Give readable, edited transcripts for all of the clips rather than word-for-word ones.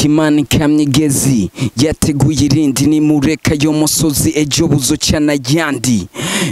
Kimani kamyigezi yateguye irindi nimureka yo musozi ejo buzocana yandi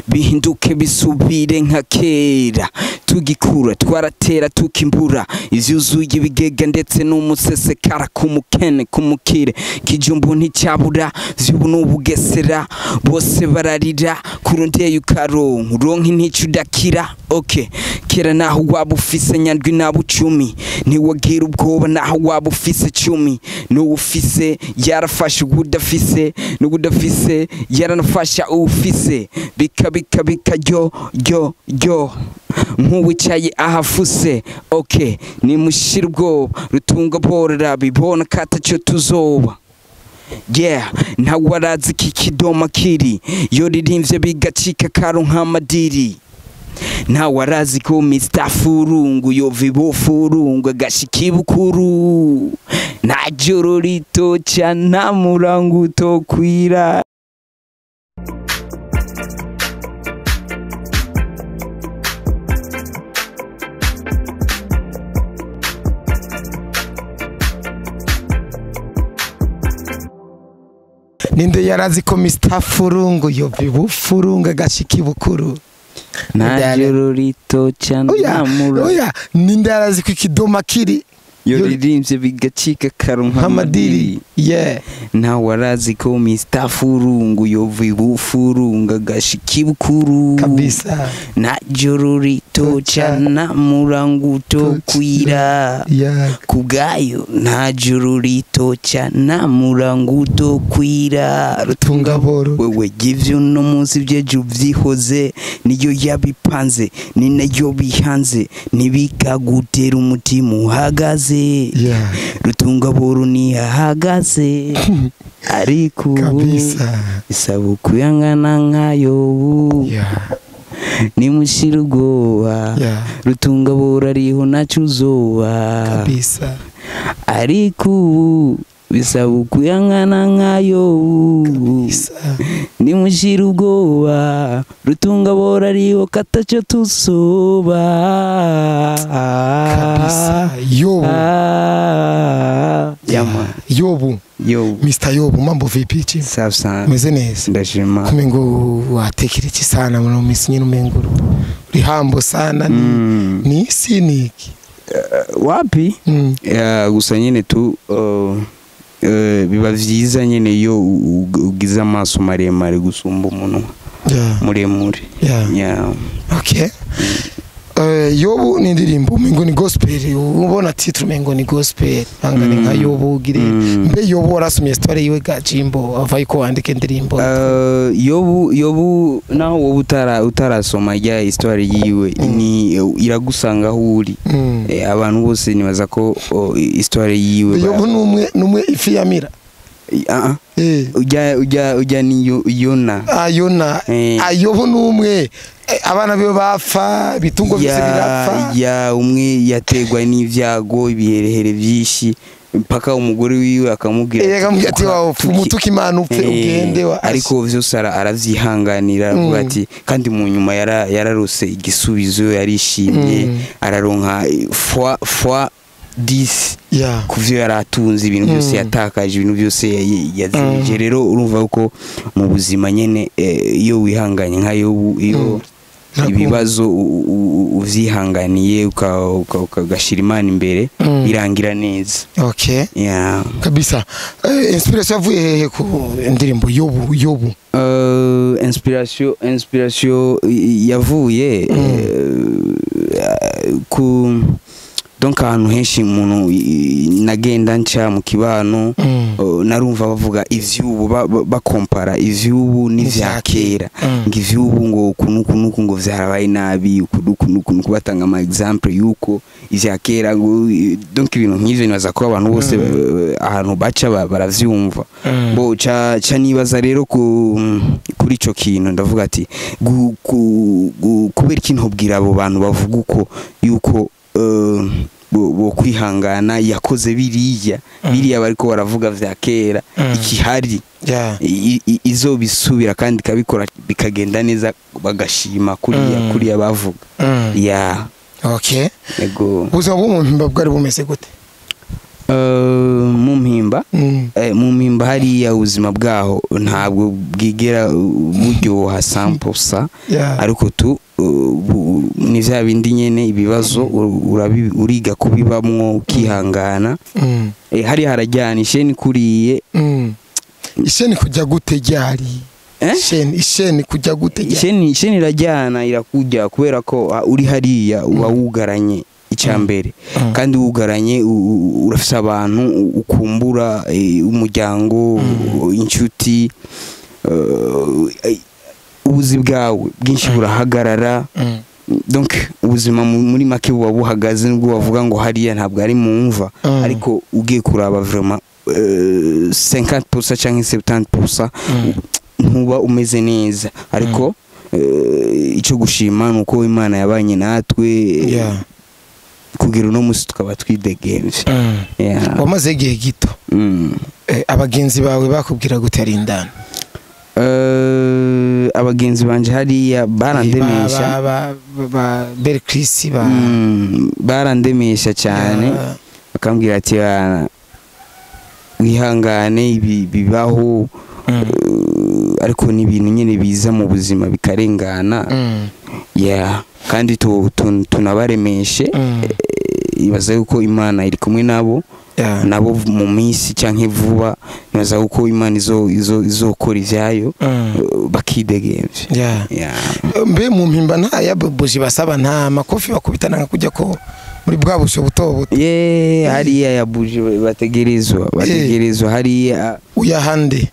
bihinduke bisubire nka kera tugikura twaratera tukimbura ivyuzuye ibigega ndetse n'umusesekara kumukene kumukire kijumbu nticyabura vyubu n'ubugesera bose bararira kurondeye ukaronka uronka nticudakira. Okay, kera naho waba ufise nyandwi nabucumi ntiwagira ubwoba naho waba ufise cumi n'uwufise yarafashe ubudafise n'ubudafise yaranafasha uwufise bika bika bika yo yo yo nk'uwicaye ahafuse. Okay, nimushira ubwoba rutunga borera bibona kataco tuzoba. Yeah, ntawe arazi iki kidoma kiri yo ririmvye bigacika karonka amadiri. Ntawe arazi ko Mr Furungu yova ibufurungu agashika ibukuru nta joro ritoca nta murango utokwira. Ninde yarazi ko Mr Furungu yova ibufurungu agashika ibukuru nta joro ritoca nta murango. Oya, ninde yarazi ko ikidoma kiri yo ririmvye bigacika karonka amadiri. Yeah, ntawe arazi ko Mr Furungu yova ibufurungu agashika ibukuru kabisa nta joro ritoca nta murango utokwira. Yeah, kubwayo nta joro ritoca nta murango utokwira. Rutunga boro wewe givyo no munsi vyejo vyihoze niyo yabipanze ni nayo bihanze ntibikagutera umutima uhagaze. Yeah, rutunga boro ntihahagaze ariko kabisa isabukuru yangana nka Yobu. Yeah, nimushira ubwoba. Yeah, rutunga boro ariho ntaco uzoba kabisa ariko ubu bisabukuru yangana nka Yobu. Kabisa nimushira ubwoba rutunga boro ariho kataco tusoba. Kabisa Yobu. Yama Yobu. Yobu. Mr Yobu, mambo vipi chief? Safi sana. Meze neza. Ndashima. Kumengo watekereje sana muno misi nyine umengo uri hambo sana ni isi niki wapi? Gusa nyine tu biba vyiza nyine iyo ugize amaso maremare gusumba umunwa. Yeah. Muremure. Yeah. Yeah. Okay. Yobu ni indirimbo umengo ni gospel ubona titre umengo ni gospel angane nka Yobu gire mbe Yobu warasomye story yiwe gajimbo ava yuko wandika indirimbo. Yobu naho wowe utarasoma ya story yiwe ni iragusanga aho uri. Abantu bose nibaza ko story yiwe Yobu numwe ifi yamira. Ujya ni Yona. Yona. Yobu numwe abana be bapfa ibitungo byose birapfa. Ya umwe yategwa n'ivyago ibiherehere byinshi mpaka umugore wiwe akamubwira ati umutuka Imana upfe ugende. Ariko vyose aravyihanganira avuga ati kandi mu nyuma yararose igisubizo yarishimye araronka fois 10 kuvyo yaratunze ibintu byose yatakaje ibintu byose yazimije. Rero urumva ko mu buzima nyene iyo wihanganye nka Yobu iyo ibibazo uvyihanganiye ukagashira Imana imbere birangira neza. Okay. Yeah. Kabisa. Inspiration yavuye hehe ku indirimbo Yobu? Yobu. Inspiration yavuye ku donc ahantu henshi umuntu nagenda nca mu kibano narumva bavuga ivyubu bakompara ivyubu n'ivya kera ngo ivyubu ngo kunuku ngo vyarabaye nabi kunuku batanga ama example yuko ivya kera ngo donc ibintu nk'ivyo nibaza ko abantu bose ahantu baca baravyumva bo ca nibaza rero kuri ico kintu ndavuga ati kubera ikintu bwira abo bantu bavuga uko yuko bo kwihangana yakoze biriya bariko baravuga vya kera ikihari izobisubira kandi kabikora bikagenda neza bagashima kuriya bavuga. Yeah. Okay. Yego. Ubuzima bwo mu mpimba bwari bumeze gute? Mu mpimba Mpimba hariya ubuzima bwaho ntabwo bwigera buryoha 100%, ariko tu ni vya bindi nyene, ibibazo uriga kubibamwo ukihangana. Hariya harajyana isheni kuriye. Isheni kujya gute ryari? Isheni kujya gute ryari? Isheni irajyana, irakujya kubera ko uri hariya uba wugaranye icyambere, kandi wugaranye urafise abantu ukumbura, umuryango, inshuti, ubuzi bwawe bwinshi burahagarara. Donc ubuzima muri make buba buhagaze, nubwo bavuga ngo hariya ntabwo ari mu mva, ariko ugiye kuraba vraiment 50% cyangwa 70% ntuba umeze neza, ariko icyo gushima ni uko Imana yabanye natwe kugira uno munsi tukaba twidegemvye. Wamaze igihe gito. Abagenzi bawe bakubwira gute ari indani? Abagenzi banje hariya barandemesha, ba Bel Chris ba barandemesha cyane, bakambwira ati wihangane, ibi bibaho, ariko ni ibintu nyine biza mu buzima bikarengana. Kandi tunabaremeshe, ibaza yuko Imana iri kumwe nabo, nabo mu minsi canke vuba nibaza yuko Imana izokora ivyayo, bakidegemvye. Mbe mu Mpimba nta ya buji basaba, nta makofi bakubitana nka kujya ko muri bwa busho buto buto? Hariya ya buji bategerezwa hariya uyahande.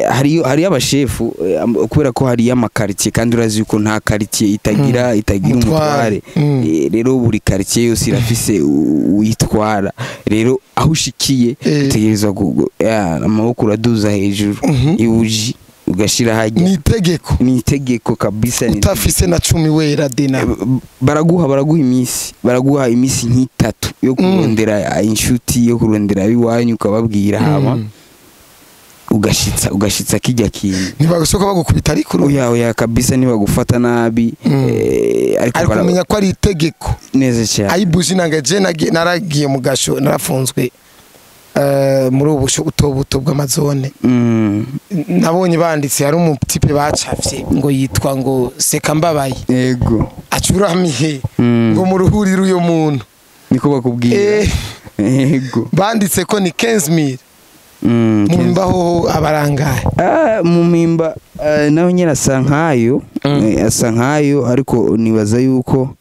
Hariyo abashefu, kubera ko hariya amakaritiye, kandi urazi yuko nta karitiye itagira umutware. Rero buri karitiye yose irafise uyitwara, rero aho ushikiye utegerezwa amaboko uraduza hejuru, ibuji ugashira hajya. Ni itegeko kabisa. Utafise na 10 wera dina baraguha iminsi, baraguha iminsi nk'itatu yo kurondera inshuti, yo kurondera abiwanyu ukababwira, hama ugashitsa kijya kintu. Ntibagusoka bagukubita ariko oya kabisa, ntibagufata nabi, ariko kumenya ko ari itegeko neza cyane. Ayibuji nanga je naragiye mu gasho, narafunzwe muri ubusho buto bw'amazone. Nabonye banditse hari umutipe bacafye ngo yitwa ngo Seka Mbabaye. Yego. Acuramihe ngo muruhurire uyo muntu. Niko bakubwira. Yego. Banditse ko ni 15000. Mu Mpimba ho abarangaye. Mu Mpimba naho nyine asa nkayo, ariko nibaza yuko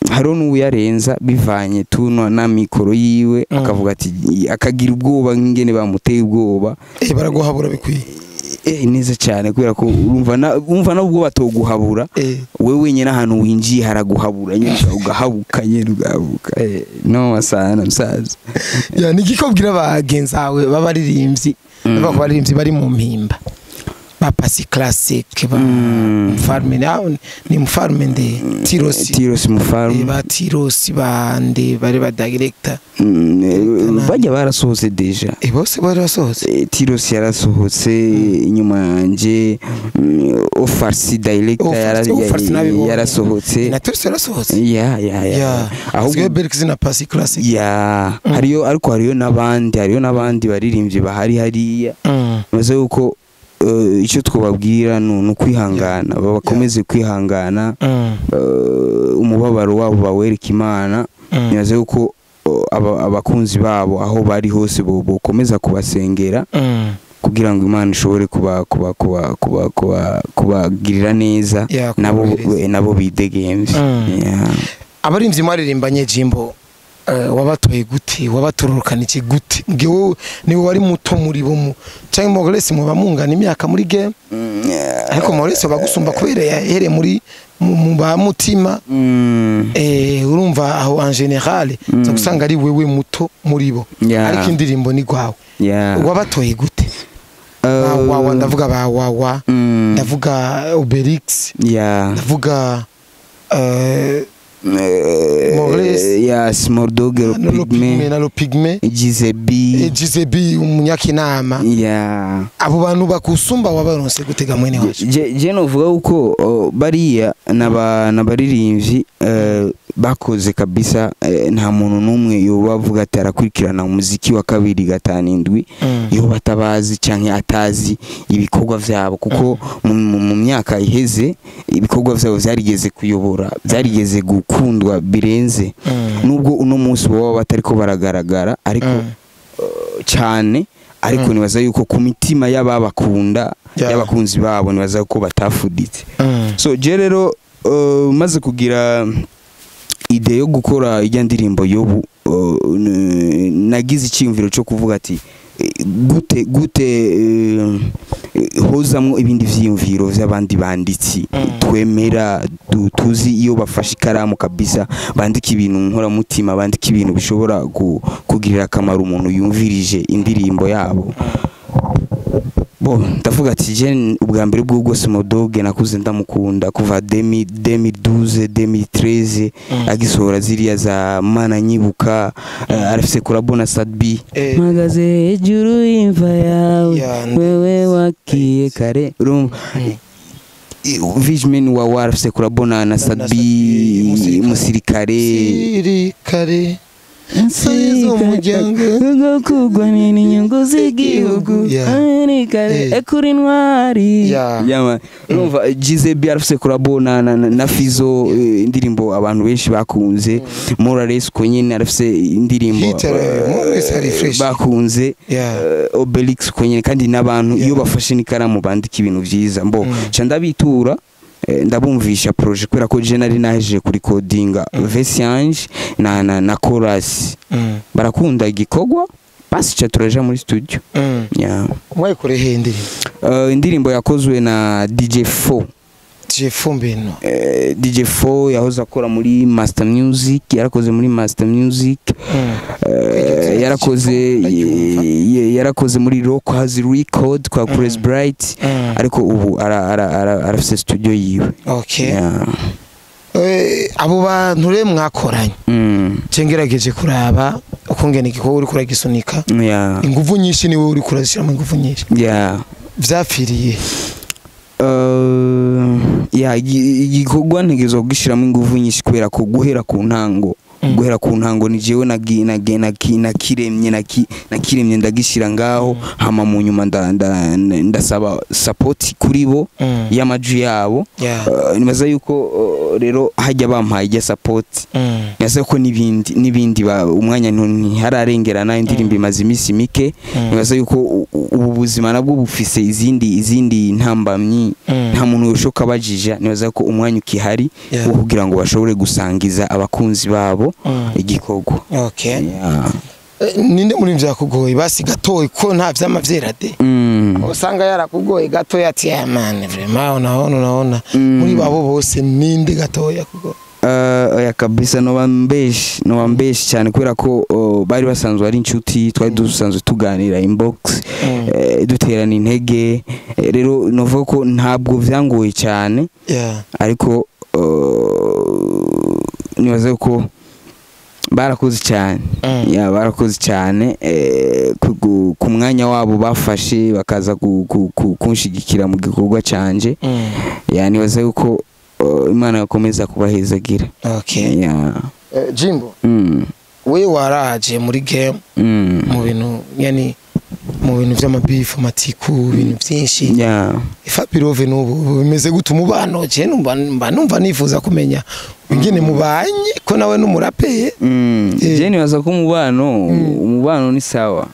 hariho n'uyarenza bivanye tuno na mikoro yiwe, akavuga ati akagira ubwoba ngene bamuteye ubwoba. Baraguhabura bikwiye. Neza cyane, kubera ko urumva na ubwo batoguhabura wewe wenyine ahantu winjiye haraguhabura nyine, ugahabuka nyine ugahabuka. No asana msaza. Ya nigikobwira abagenzi bawe babaririmbyi, babaririmbyi bari mu Mpimba, ba Pasi Classic, ba Mfarme, ni Mfarme nde Tirosi Mfarme, ba Tirosi bande bari ba director bajya barasohotse deja. Bose barasohotse. Tirosi yarasohotse inyuma yanje, Ofarsi director yarasohotse, na Tirosi yarasohotse. Ya ahubwo Berkz na Pasi Classic. Hariyo, ariko hariyo n'abandi baririmbyi bahari hariya. Maze uko icyo twababwira ni ukwihangana, bakomeze kwihangana, umubabaro wabo bawereka Imana. Nibaze uko abakunzi babo aho bari hose bokomeza kubasengera kugira ngo Imana ishobore kubagirira neza, nabo bidegemvye. Abarimvyi mwaririmbanye Jimbo, wabatoye gute, wabatururukana iki gute? Ngewe niwe wari muto muri bo cyangwa Maurice muba mungana imyaka muri game? Ariko Maurice bagusumba kubera yahere muri mu ba mutima. Urumva aho en general zo gusanga ari wewe muto muri bo, ariko indirimbo ni gwawe. Wabatoye gute? Wawa ndavuga ba wawa, ndavuga Obelix, ndavuga Maurice. Ya Small Dog, na Pygme, na Pygme, Gizebi, Gizebi umunyakinama. Ya. Abo bantu bakusumba wabaronse gutega mwene wacu? Je novuga uko bariya n'abaririmbyi bakoze kabisa, nta muntu n'umwe yoba avuga ati arakurikirana umuziki wa 257 iyo batabazi canke atazi ibikorwa vyabo, kuko mu myaka iheze ibikorwa vyabo vyarigeze kuyobora, vyarigeze gukundwa birenze, nubwo uno munsi baba batariko baragaragara ariko cyane, ariko nibaza yuko ku mitima y'ababakunda, y'abakunzi babo, nibaza ko batafuditse. So je rero maze kugira ide yo gukora ijya ndirimbo yobu, nagize icyiyumviro cyo kuvuga ati gute hozamwo ibindi vyiyumviro vy'abandi banditsi twemera, tuzi iyo bafashe ikaramu kabisa bandika ibintu nkoramutima, bandika ibintu bishobora kugirira akamaro umuntu yumvirije indirimbo yabo. Bo ndavuga ati je ubwa mbere bw'ubwo Small Dog nakuze ndamukunda kuva 2012 2013 agisohora ziriya za Mana Nyibuka, arafise collabo na Sadbi, mpagaze hejuru y'imva yawe wewe wakiye kare, urumva Vijman wa arafise collabo na Sadbi, Musirikare kugwa nini inyungu z'igihugu ekuri ntwari. Urumva Gizebi arafise collabo na Fizo, indirimbo abantu benshi bakunze. Morales ko nyene arafise indirimbo bakunze. Obelix ko nyene, kandi n'abantu iyo bafashe n'ikaramu bandika ibintu vyiza. Mbo ca ndabitura, ndabumvisha projet, kubera ko je nari nahejeje kuri codinga verse yanje na chorus, barakunda igikorwa, basi cha turaja muri studio. Mwayikoreye indirimbo? Indirimbo yakozwe na DJ4. DJ4 mbino. DJ4 yahoze akora muri Master Music, yarakoze muri Master Music, yarakoze muri Rock House Record kwa Chris Bright, ariko ubu arafise studio yiwe. Okay. Abo bantu re mwakoranye, cengerageje kuraba ukungene igikorwa uri kuragisunika, inguvu nyinshi niwe uri kurazishiramo inguvu nyinshi. Vyapfiriye? Ya igikorwa ntegezo gishiramo inguvu nyinshi kubera ko guhera ku ntango ni jewe nakiremye ndagishira ngaho, hama mu nyuma ndasaba support kuri bo y'amaju yabo. Nibaza yuko rero hajya bampaye ijya support, nibaza ko n'ibindi umwanya ntihararengerana, indirimbo imaze iminsi mike, nibaza yuko ubu buzima nabwo bufise izindi ntambamyi, nta muntu yoshoka bajija, nibaza ko umwanya ukihari wo kugira ngo bashobore gusangiza abakunzi babo igikorwa. Okay. Ninde muri vyakugoye basi gatoyi ko nta vyama vyera de? Usanga yarakugoye gatoyi ati ya man vraiment unaona muri babo bose ninde gatoyi yakugoye? Oya kabisa no bambeshi cyane, kubera ko bari basanzwe ari inshuti, twari dusanzwe tuganira inbox, duterana intege, rero novuga ko ntabwo vyangoye cyane, ariko nibaza ko barakoze cyane. Barakoze cyane ku mwanya wabo bafashe bakaza kunshigikira mu gikorwa canje. Nibaza yuko Imana yakomeza kubahezagira. Okay. Jimbo, we waraje muri game mu bintu yani mu bintu vy'amabifu matiku ibintu byinshi. Fabirove n'ubu bimeze gute umubano? Je numva numva nifuza kumenya ingene mubanye ko nawe n'umurapeye. Je nibaza ko umubano ni sawa.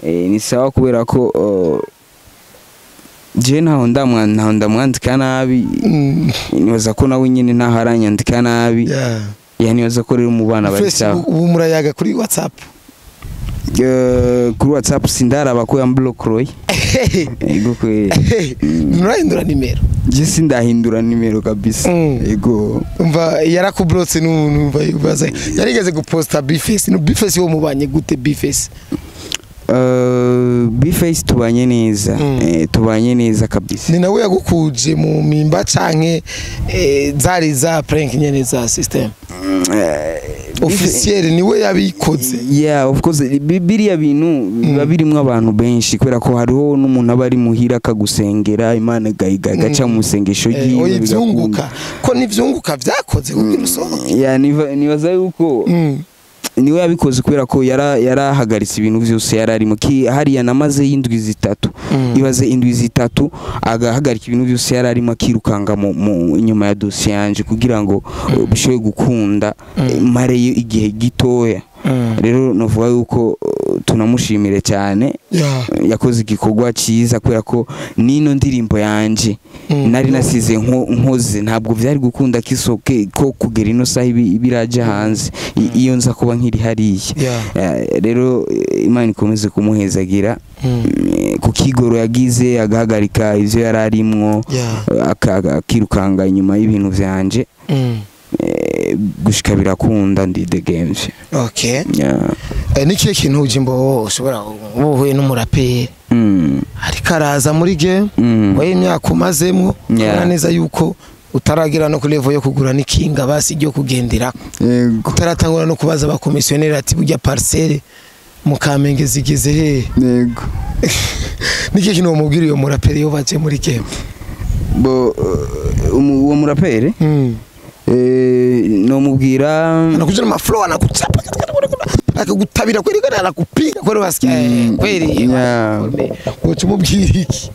Ni sawa kubera ko je ntaho ndamwandika nabi, nibaza ko nawe nyine ntaho aranyandika nabi. Nibaza ko rero umubano bari sawa. Ubu murayaga kuri WhatsApp? Kuri WhatsApp sindaraba ko yamblokroye. Ego kwe. Nurahindura nimero? Je sindahindura nimero kabisa. Ego. Umva yarakublotse n'umva yubaza. Yarigeze guposta Bface, no Bface wo mubanye gute Bface? Bface tubanye neza, tubanye neza kabisa. Ni nawe yagukuje mu mimba canke zari za prank nyene za system? Officiel niwe yabikoze? Yeah, of course, biriya bintu biba birimwo abantu benshi, kubera ko hariho n'umuntu aba ari muhira akagusengera, Imana igaca mu sengesho ryiwe. Oya, ivyunguka ko nivyunguka vyakoze kugira usohoke. Yeah, nibaza yuko niwe yabikoze, kubera ko yarahagaritse ibintu vyose yararimo. Hariya namaze y'indwi 3. Ibaze indwi 3 agahagarika ibintu byose yararimo, akirukanga mu inyuma ya dossier yanje kugira ngo bishobore gukunda, mareyo igihe gitoya. Rero novuga yuko tunamushimire cyane, yakoze igikorwa cyiza, kubera ko nino ndirimbo yanje nari nasize nkoze ntabwo byari gukunda kisoke ko kugera ino saha ibiraje hanze iyo nza kuba nkiri hariya. Rero Imana ikomeze kumuhezagira ku kigoro yagize, agahagarika ivyo yari arimwo, akirukanga inyuma y'ibintu vyanje, gushika birakunda ndi the games. Okay. Nikihe kintu Jimbo ushobora uhuye n'umuraperi ariko araza muri game, we imyaka umazemwo ubona neza yuko utaragira no kuri level yo kugura n'ikinga basi ryo kugenderako, utaratangura no kubaza abakomisiyoneri ati burya parcelle mu Kamenge zigeze he? Yego. Nikihe kintu wamubwira uyo muraperi yo baje muri game? Bo uwo muraperi no mubwira anakuja na flow, anakuchapa, akagutabira kweli kweli, anakupiga kweli, wasikia kweli. Wocu mubwira iki?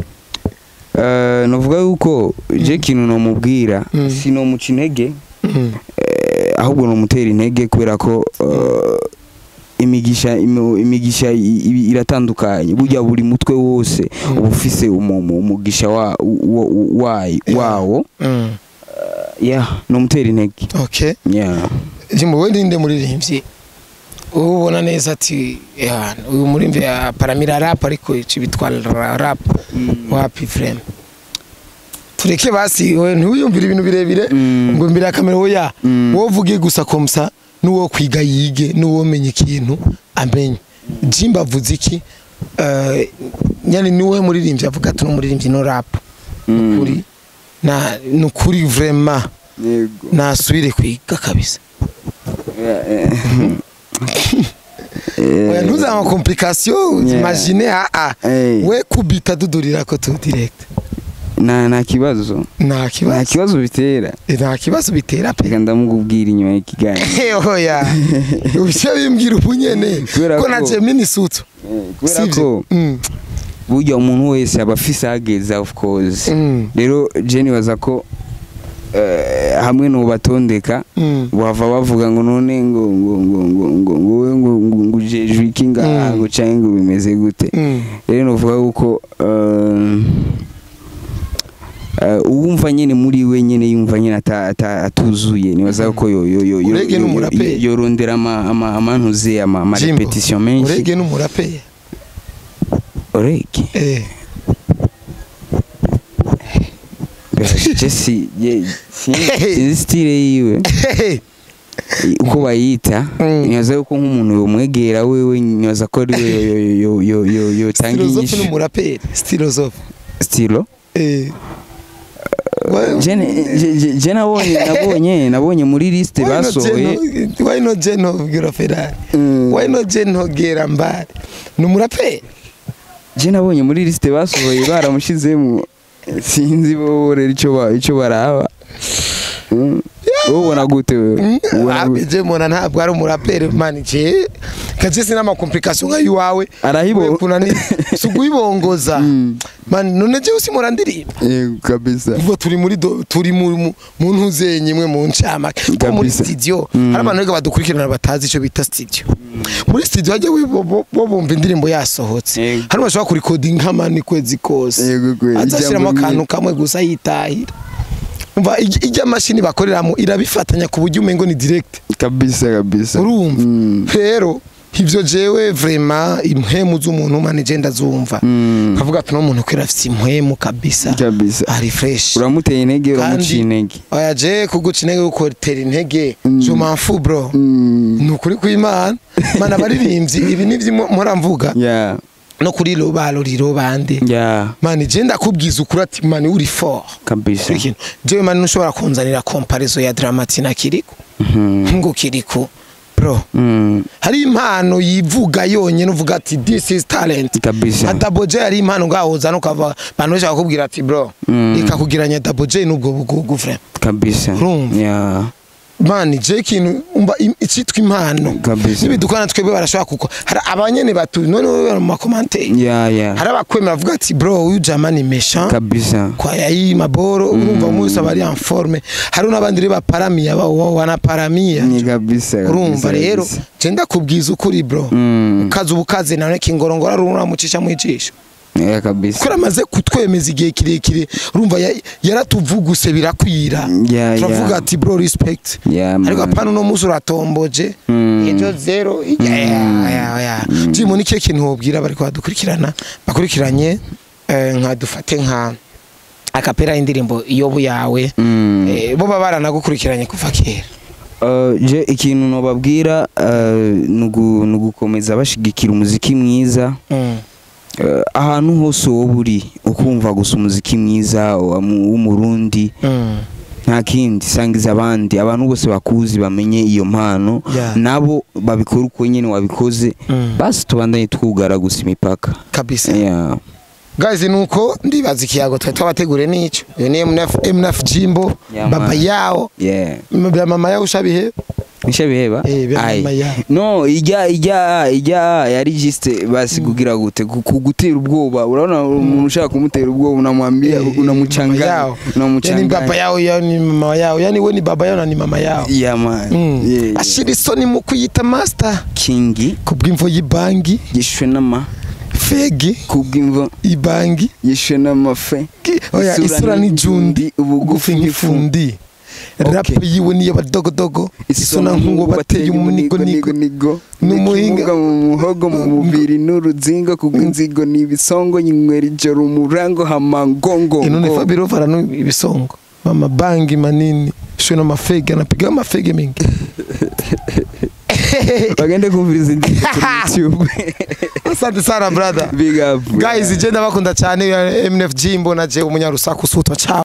Novuga yuko je kintu no mubwira sino muca intege, ahubwo no mutera intege, kubera ko imigisha iratandukanye. Burya buri mutwe wose uba ufise umugisha wawo. Yeah, no mutera intege. Okay. Yeah. Jimbo, we ndinde muririmbyi ubona neza ati uyu muririmbyi paramira rap, ariko ici bitwa rap wapi frame, tureke basi we ntuyumvire ibintu birebire ngo mbere ya kamera, oya, wowe gusa komsa nuwo kwiga yige, nuwo menye ikintu amenye. Jimbo avuze iki? Nyane niwe muririmbyi avuga ati no muririmbyi no rap kuri na nukuri vraiment. Yego. Nasubire kwiga kabisa. Oya, ntuzama complication, imagine a we kubita dudurira ko tu direct. Nta kibazo. Nta kibazo. Nta kibazo bitera. Nta kibazo bitera pe. Reka ndamukubwira inyuma y'ikiganiro. Oya, ubishe bimbwira ubunyene ko na Gemini sutu. Kubera ko burya umuntu wese aba afise ahageza, of course. Rero je nibaza ko hamwe n'ubatondeka bava bavuga ngo none ngo ngo ngo ngo ngo ngo ngo ngo ngo ujejwe iki ngaha, ngo canke ngo bimeze gute. Rero novuga yuko uwumva nyene muri we nyene yumva nyene atuzuye, nibaza ko yo yo yo Urege n'umuraperi. yorondera amantuze ama Jimbo, repetition menshi. Urege n'umuraperi. Urege Jesse sinzi style yiwe uko bayita, nibaza yuko nk'umuntu yomwegera wewe, nibaza ko ari we yo yo yo yo tanga Stylozofe inyishu. N'umuraperi Stylozofe. Stilo je nabonye muri liste basohoye. Why not Jeno gira Ferrari? Why not Jeno gira Mbari? Ni umuraperi. Je nabonye muri liste basohoye baramushizemo, sinzi bo rero ico baraba. Ubona gute wewe? Ubona gute? Je mbona ntabwo ari umuraperi man, je kaje sina ama complication nka yuwawe. Arahibo. Kunani suguyibongoza man, none je usimora ndirimba. Yego kabisa. Ubwo turi muri turi mu ntuzenye imwe mu ncamake ko muri Kabisa. studio hari abantu biga badukurikirana batazi ico bita studio. Muri studio hajya bo bumva indirimbo yasohotse, hari bashobora kurikodinga man kwezi kose, Yego kweli. azashiramo Ijambo akantu kamwe gusa yitahira. Umva ijya mashini bakoreramo irabifatanya ku buryo umengo ni direct. Kabisa kabisa. Urumva rero Ivyo jewe vraiment impwemu z'umuntu man je ndazumva, kavuga ati no muntu kwera afite impwemu kabisa. Kabisa. Ari fresh. Uramuteye intege, uramuciye intege. Oya, je kuguca intege, gukotera intege, je m'en fous, bro. Ni ukuri kw'Imana, mana, abaririmbyi ibi nivyo mpora mvuga no kuri robalo riro bande. Man, je ndakubwiza ukuri ati man, uri fort. Kabisa. Kuri kintu jewe man ntushobora kunzanira comparaison ya Dramati na Kiriko, ngo Kiriko, bro, hari impano yivuga yonyene, uvuga ati this is talent. Kabisa. Nka Double J, hari impano ngaho uzana ukava abantu benshi bakakubwira ati bro, reka kugiranya Double J n'ubwo bugugu vraiment. Kabisa. Urumva? Man, je ikintu umva icitwa impano Kabisa. n'ibidukana twebwe barashobora, kuko hari abanyene batu none wewe mu ma commentaires hari abakwemera bavuga ati bro, uyu jama ni méchant Kabisa. kwa yayi maboro, urumva umunsi aba ari en forme. Hari n'abandi rero baparamia, wanaparamia. Ni kabisa. Urumva rero, kabisa. je ndakubwiza ukuri, bro, ukaza ubukaze nawe kingorongora ruramucisha mu ijisho. Yeah, kabisa. Kuko amaze kutwemeza igihe kirekire, urumva yaratuvuguse birakwira. Turavuga ati bro, respect. Yeah, ariko man. apana uno munsi uratomboje, ejo zero. Ya Jimo, ni kihe kintu wobwira bariko badukurikirana, bakurikiranye nka dufate nka akapera y'indirimbo Iyobu yawe, bo baba baranagukurikiranye kuva kera? Je ikintu nobabwira nugukomeza bashigikira umuziki mwiza. Ahantu hose wowe uri ukumva gusa umuziki mwiza w'Umurundi, nta kindi, sangiza abandi, abantu bose bakuzi bamenye iyo mpano, nabo babikora uko nyene wabikoze. Basi tubandanye twugara gusa imipaka. Kabisa. Guys, nuko ndibaza ikiyago twari twabateguriye nico. Iyo ni MNF, MNF Jimbo. Yeah, baba man. yao. Bya mama yao ushabihe. Nishabiheba. Eh, bya Ai. mama yao. No, ijya yari juste basi kugira gute, kugutera ubwoba. Urabona umuntu ushaka kumutera ubwoba unamwambia, Mama unamuchanganya, yao. Yani unamuchanganya. baba yao, yani mama yao, yani we ni baba yao na ni mama yao. Yeah, man. Yeah. Ashira isoni mu kwiyita master Kingi. Kubw'imvo y'ibangi. Yishwe n'ama fegi. Kubw'imvo ibangi. Yishwe n'amafe. Oya, isura ni jundi, ubugufi ugufi nk'ifundi. Rap yiwe niyo badogodogo, isona nk'uwo bateye umunigo nigo. N'umuhinga. N'ikimuga mu muhogo, mu mubiri n'uruzingo, kubw'inzigo n'ibisongo, nyinywera ijoro umurango hamangongo. Inone Fabiro farano ibisongo, mama bangi manini shwe na mafege, anapiga mafege mingi. Bagende kumviriza indirimbo kuri YouTube. Asante sana, brother. Big up. Guys, je ndabakunda cyane. MNF Jimbo na je umunyarusaku sutwa. Ciao.